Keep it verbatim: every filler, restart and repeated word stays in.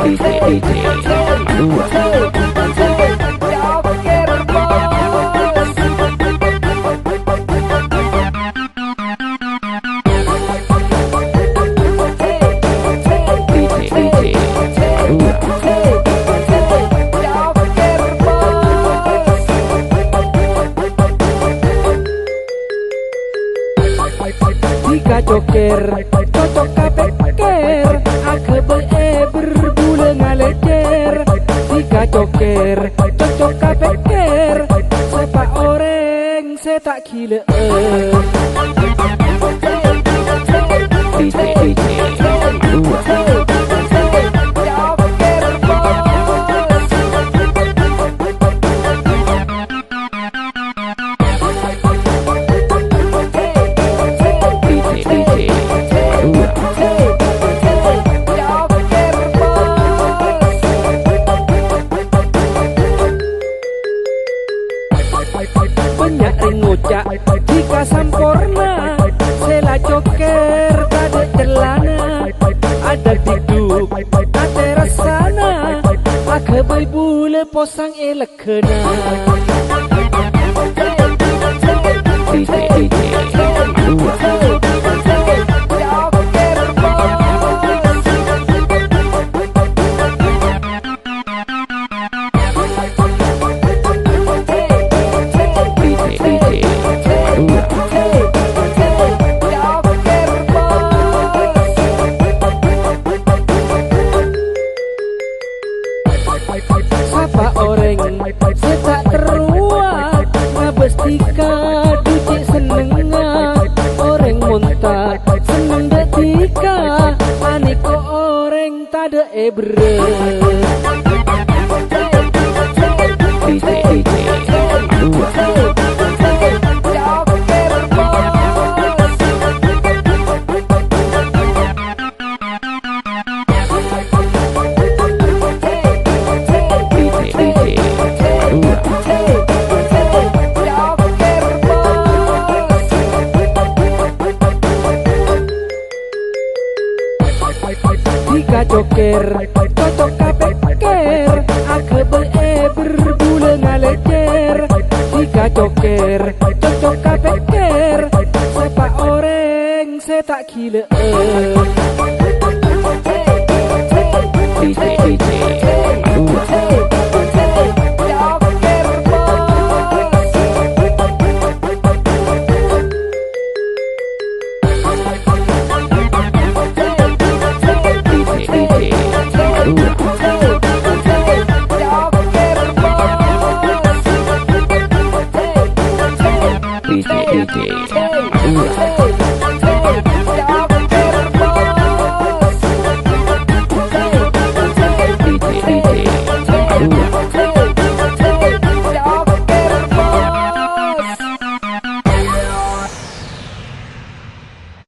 DJ, DJ Madura. DJ, DJ Madura. Dhika Cokèr, cocok ka pèkkèr, aghâbây èbher bulâ ngalècèr. Dhika Cokèr, cocok ka pèkkèr, sapa orèng sè ta' ghilâ'â. DJ, DJ Madura. Bânnya' rèng ngoca' dhika samporna, sè la cokèr tadâ' cellana, adâddhi duk atè rassana, aghâbây bulâ posang è lèghâna. DJ, DJ Madura. DJ, DJ Madura. Sapa orèng sè ta' terrowa ngabâs dhika dhu cè' sennengnga. Orèng mon ta' senneng dâ' dhika, panèka orèng tadâ' èbherrâ. DJ, DJ Madura. DJ, DJ Madura. Dhika Cokèr, cocok ka pèkkèr, aghâbây èbher bulâ ngalècèr. Dhika Cokèr, cocok ka pèkkèr, sapa orèng sè ta' ghilâ'â. DJ, DJ Madura. DJ, DJ Madura. DJ, DJ Madura.